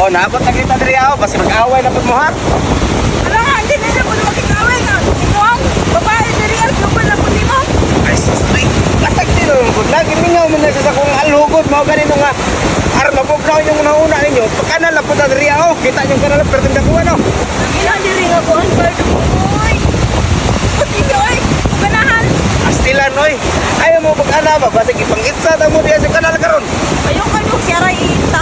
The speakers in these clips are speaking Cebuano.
Oh, naabot na kita diri aw, basta mag-away na pud mo ha. Ala nga, hindi na po makikawin nga. Ikaw ang babae diri ang global na po nimo. Ay sus, ay. Basag din mo gud. Lagi mingaw man na siya sa kung alhugod mao ganino nga aron mabugnaw inyong una-una ninyo. Pagkanal na pud ta diri aw, kita inyong kanal perting dakuha no. Ina diri nga kuan Cardo. Oy. Pati oy, ganahan. Astilan oy. Ayaw mo pag-ana ba basig ipang-itsa ta mo diya sa kanal karon. Ayaw kayo kaya iita.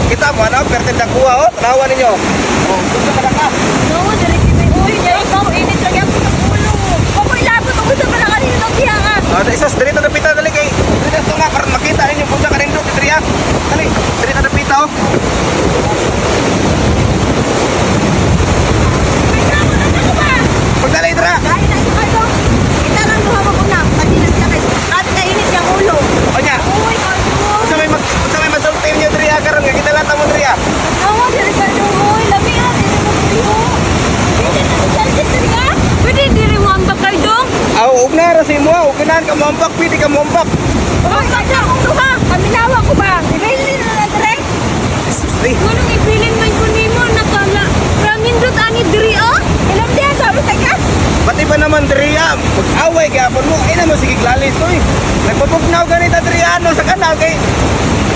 Kita mo ano, perting dakuha oh, tanawa ninyo. Oh, gusto ka na ka. No, diri kini oy, nya ikaw init lang yan sa ulo. Ako'y labot ako sa pala kanino tong diha nga. Oh, isos diri ta dapita dali kay. Diri ta nga karon makita ninyo kung sa kanindot diri ah. Dali, diri ta dapita oh. May drama na ako ba? Pagdali dira. Dahil na kayo. Kita lang duha mo una, kanina siya kay grabe ka init yang ulo. Onya. Uy, Cardo. Unsa may masulti ninyo diri ah karon nga kita lahat mo diri ah. No, diri Cardo oy, lami ah diri mo tuyo. Dili na ko selfie diri ah. Pwede diri mo ang bakardong? Aw, ug na ra si mo, ug ganahan ka moambak, pwede ka moambak. Uy, Cardo akong duha. Paminawa ko ba? Dili na na dire. Sus, ay. Nganong ibilin man ko nimo nakala. Ramindot ani diri ah. Ilam diha sabi sa ka. Pati ba naman diri ah, mag-away gyapon mo, ay na mo sige glalis oy. Nagpapugnaw ganita diri ah, no, sa kanal kay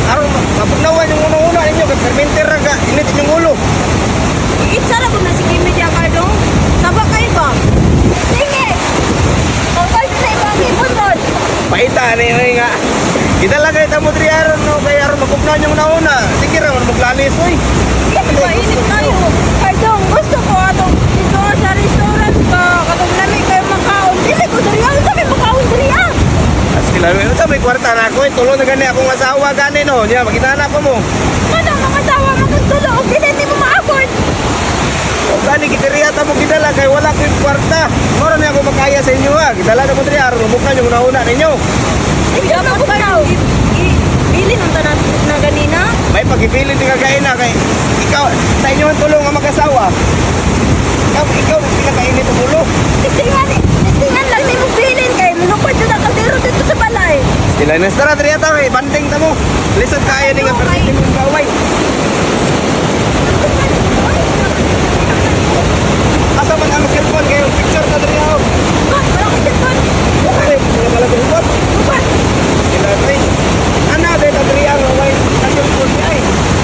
aron mapugnawan yung unang-una ninyo kay fermenter ra ka init inyong ulo. Itsa ra ko na si Kimi diha Cardo. Saba kayo ba? Sige. Tangkal sa ibang ibon ron. Paita ni oy nga. Kita lang kay tamo diri aron no kay aron mapugnaw yung una-una. Sige ra man maglalis oy. Mainit kayo. Cardong, gusto ko atong dito sa restaurant ba? Katong lami kayo makaon. Dili ko diri. Ano sabi makaon diri ah? As kila unsa may kwarta na ako, eh, tulo na gani akong asawa gani no. Nya makita na pa mo. Ano mga asawa makagtulo og dili nimo ma-afford. O gani gidiriya ta mo gidala kay wala ko'y kwarta. Moro ni ako makaya sa inyo ha. Gidala na mo diri aron mabuksan yung una-una ninyo. Hindi Dapat ko ba bilin ang tanan na ganina? May pagipili di kagain na kay ikaw sa inyo ang tulong ang mag-asawa. Ikaw ang pinakainit ang ulo. Tistingan, tistingan lang nimo bilin kay mulupad jud ang kaldero dito sa balay. Sila na tara diri ta kay banding ta mo. Lisod kaayo ni nga permitin mong gaway. Asa man ang cellphone kay picture ta diri ako. Wala ko cellphone. Ay, wala pala cellphone. Lupad. Sila diri. Ana diri ta diri ang way sa cellphone ay.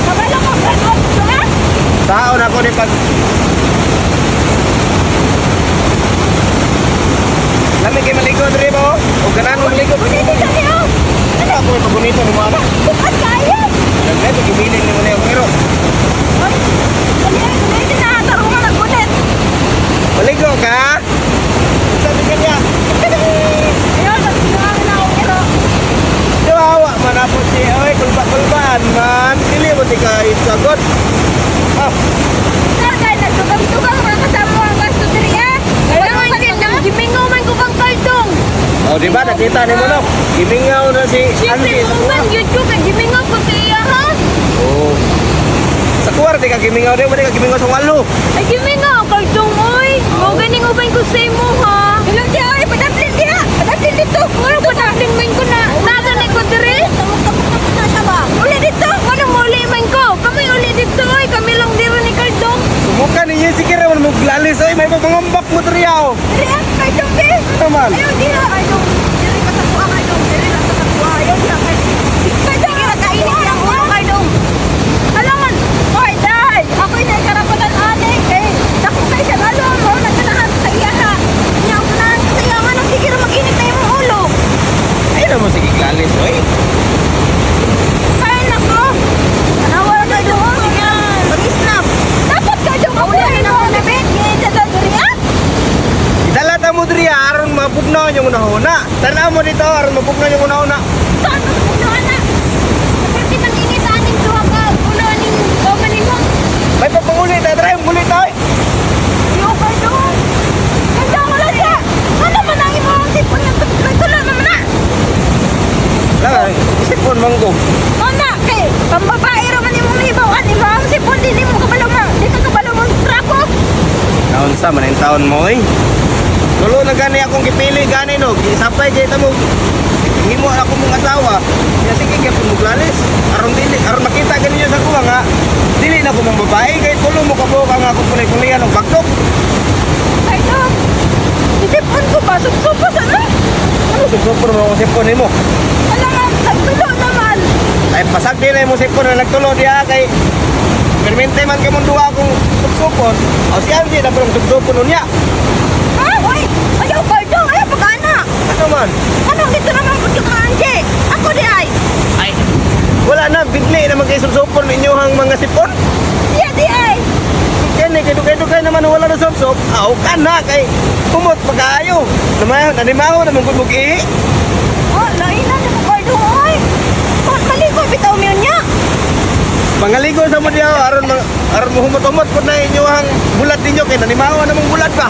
Kabalo ko brand off to ah. Taon ako ni pag Lami kay maligo diri ba? O ganahan mo maligo. Dili kami oh. Ano ako may pagunito ni mo ana? Bukat kayo. Nagay pagibilin ni mo na yung hero. Oy. Dali, dali na tarungan nagbunet. Maligo ka? Sabi ka niya, Ayun, nagsinuang na ako pero Kawawa man ako si oy, kulba-kulbaan man. Dili mo ti ka isagot. Ah, Sir, nagdugang-dugang mga kasama ang gasto diri ah. Kaya man din nang gimingaw man ko kang kardong. oh, di ba nakita ni mo no? Gimingaw na si Siyempre Andy. mo man gyud ko kay gimingaw ko sa iya ha. Oh. Sa kuwar di ka gimingaw di mo di ka gimingaw sa walo. Ay gimingaw kardong oy. Mo ganing uban ko sa imo ha. Ilang diha ay padaplin diha. Padaplin dito. Mura ko daplin man ko na. Nasa na ko diri. Tamok-tamok na siya ba? Uli dito. Anong muli man ko? Kami uli dito oy. Kami lang diri ni kardong. Sumuka ninyo sige ra man muglalis oy, may pangambak mo diri aw. Diri ah, kay Jumbi. Ano man? Ayaw diha ayaw. Diri ka sa kuha kay Dong. Diri lang ka sa kuha. Ayaw diha kay. Kay Dong, kainit ang ulo kay Dong. Alangan, oy dai. Ako'y naikarapatan ate kay dako kay siya galo mo nagkanahan sa iya ha. Nya ang ganahan ka sa iya nga nang sige ra mag-init na imong ulo. Ay na mo sige glalis oy. Ay nako. Tanawa ra kay Dong. Sige ra. Mag-snap. Dapat kay Dong ako na mo na bet. Ngita diri ah. Dala ta mo diri ah, aron mabugnaw yung una-una. Tanaw mo dito aron mabugnaw yung una-una. Saan mo na na? Kasi nang init aning duha ka. Ulo aning kauban nimo. May pagpanguli ta diri, muli ta oy. Yo, Cardo! Kaya wala siya! Ano man ang imong sipon ng tuloy naman na? Lang, sipon manggo. Ona, kay pambabae ra man imong nahibaw-an, imong sipon dili mo kabalo ma. Di ka kabalo mo trapo. Taon sa man ang taon mo oy. Tulo na gani akong gipili gani no. Gisapay kay ta mo. Himo ako mong asawa. Ya sige kay muglalis. Aron dili aron makita ganinyo sa kuha nga dili na ko mong babae kay tulo mo kabuok ang akong kulay-kulayan og bagtok. Kardong, isipon ko ba? Subsupo sa na? Ano subsupon mo akong sipon nimo? Alangan, nagtulo naman. Ay pasag din na imong sipon na nagtulo diha kay permente man kay duha akong subsupon. O si Angie na pong subsupon unya. Ha? Uy, ayaw Kardong, ayaw pagkana. Ano man? Anong dito naman po ka, Angie? Ako di ay. Ay wala na bigli na man kay subsupon inyong mga sipon. Siya di ay. Kani kay dugay-dugay naman wala na subsop. Aw kana kay kumot pagkaayo. Namayo nanimaho na mong gud ihi. Oh, lain na mo Kardong, oy. Oh, maligo bitaw mi niya. Mangaligo sa mo diha aron aron mo humot-humot pud na inyong bulat ninyo kay nanimaho na mong bulat ba.